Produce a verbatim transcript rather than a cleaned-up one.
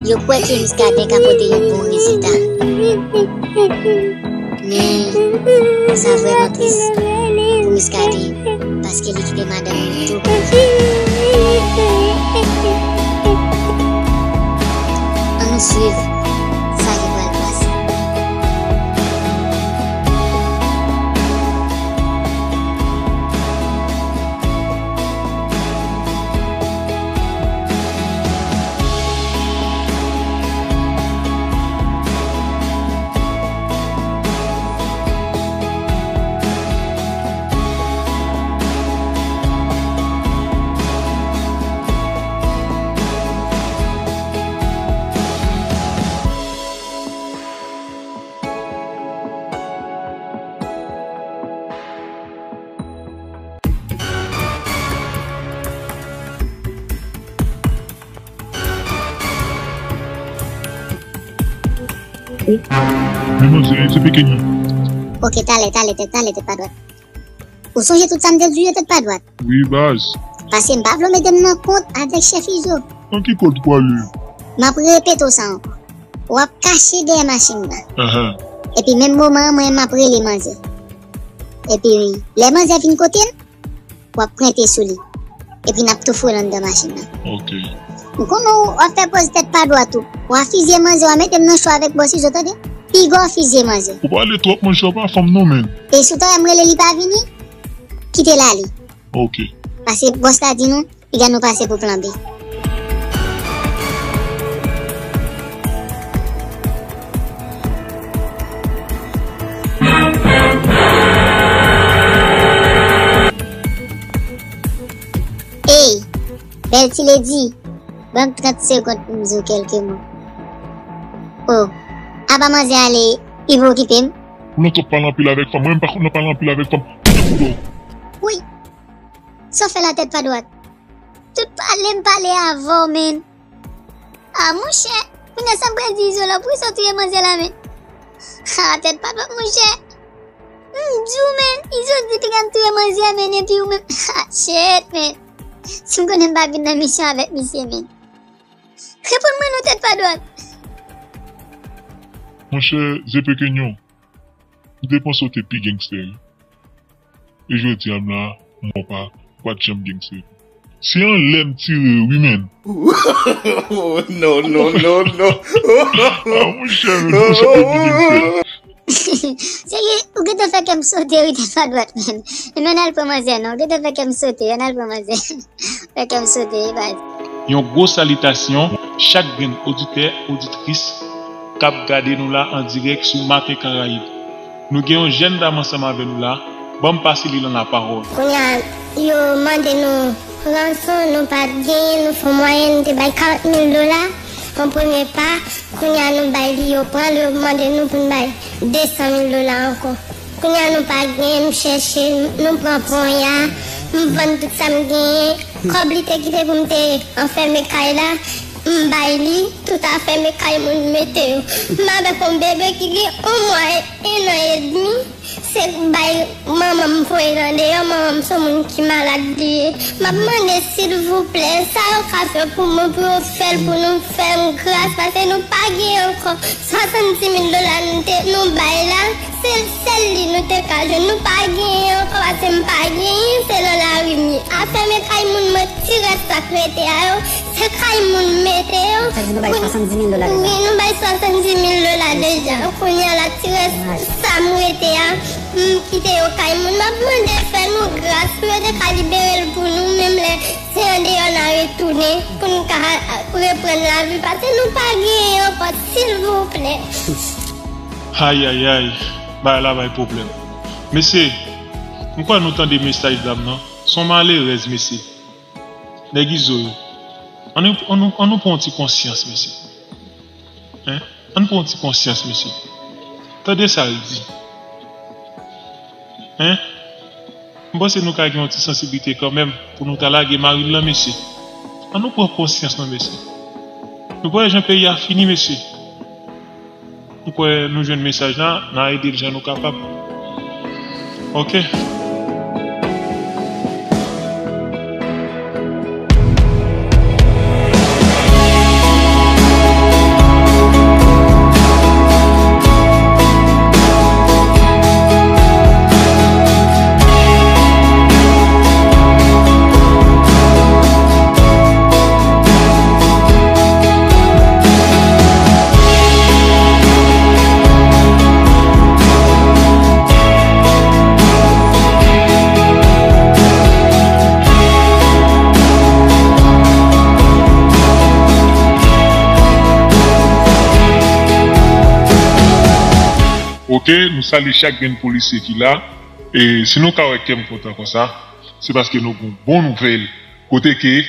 Yo kwè ke Muscadin ka pote yon bon rezilta. Men, sa vrèman tris pou Muscadin, paske li kite madanm li tou. Ann nou swiv sa ki pral pase. Wi. Men manzè, se pekenyon. Ok, talè, talè, tèt, talè, tèt pa dwat. Ou sonje tout sa m te di w yo, tèt pa dwat? Wi, baz. Paske m pa vle w mete m nan kont avèk chèf Izo. Nan ki kont ou prale? M ap repete w sa ankò. W ap kache dèyè machin nan. Ahan. Epi menm moman an, mwen, m ap rele manzè. Epi, lè manzè vin kote m, w ap prente sou li. Epi n ap tou foule anndan machin nan. Ok. M konnen w ap fè pòz tèt pa dwat ou. W a fizye manzè, w a mete m nan cho avèk bòs Izo, tande? Piga w fizye manzè. Ou pale twòp, monchè, w pa fanm non, menn. E si w ta wè m rele li pa vini, kite l ale. Ok. Paske bòs la di nou, piga nou pase pou plan B. Ey, bèl ti ledi, ban m trant segonn pou m di w kèlke mo. O, apa manzè ale, li pa okipe m? Ou nan twòp pale anpil avèk fanm, mwen menm pa konn nan pale anpil avèk fanm. Kite boudon. Wi. Sa w fè la tèt pa dwat? Tout pale m pale avè w, menn. A, monchè, kounye a sa m pral di Izo la, poukisa w touye manzè la, menn? A, tèt pa dwat, monchè. M di w, menn, Izo di li pral touye manzè, menn, epi ou menm. A, shit, menn. Si m konnen m pa vin nan misyon avèk misye, menn. Reponn mwen non, tèt pa dwat. Monchè, Zepekenyon, m te panse w te pi gangster, wi. E jodi a m la, m wè w pa, w pa t janm gangster. Se anlè m tire w, wi, menn. Non, non, non, non. A, monchè, menn, monchè, w te gangster. Serye, ou gentan fè kè m sote, wi, tèt pa dwat, menn. E menn al pran manzè, non, ou gentan fè kè m sote, ann al pran manzè. Fè kè m sote, wi, baz. Yon gwo salitasyon chak grenn oditè, oditris k ap gade nou la an dirèk sou Maten Karayib. Nou gen yon jèn dam ansanm avè nou la, ban m pase li lan lapawòl. Kounye a, yo mande nou ranson, nou pa t genyen, nou fè yon mwayen, nou te bay karant mil dola an premye pa. Kounye a, nou bay li, yo pran l, yo mande nou pou n bay de san mil dola ankò. Kounye a, nou pa genyen, m chèche, nou pran ponya, m vann tout sa m genyen. Kòb li te kite pou m te anfème kay la, m bay li, tout afè m e kay moun mete yo. M avèk yon bebe ki gen yon mwa e en an edmi, se bay manman m voye l andeyò, manman m se yon moun ki malad li ye. M ap mande silvouplè, sa yo ka fè pou mwen, pou yo fè l pou nou, fè m gras, paske nou pa gen ankò. Swasanndis mil dola nou te, nou bay la, se sèl li nou te ka jwenn. Nou pa genyen ankò, paske m pa genyen, se nan lari m ye. Afème kay moun, mwen ti rès sa k rete a yo, se kay moun mete yo. Sa di nou bay swasanndis mil dola deja? Wi, nou bay swasanndis mil dola deja. Kounye a la, ti rès sa m rete a, m kite yo kay moun. M ap mande fè nou gras pou yo te ka libere l pou nou, menm lè se andeyò n a retounen, pou n ka reprann lavi, paske nou pa genyen ankò, silvouplè. Ayayay, bagay la bay pwoblèm. Mesye, m kwè nou tande mesaj dam nan. Se yon malerèz, mesye. Nèg Izo yo. Ann, ann, ann nou pran yon ti konsyans, mesye. Hein? Ann pran yon ti konsyans, mesye. Tande sa l di. Hein? M panse nou ka gen yon ti sansiblite kanmenm pou nou ta lage mari l lan, mesye. Ann nou pran konsyans non, mesye. Nou pa wè jan peyi a fini, mesye. M kwè nou jwenn mesaj la, n a ede l jan nou kapab. Ok. Ok, nou salye chak grenn polisye ki la. E si nou ka wè kè m kontan konsa, se paske nou gon bon nouvèl. Kote ke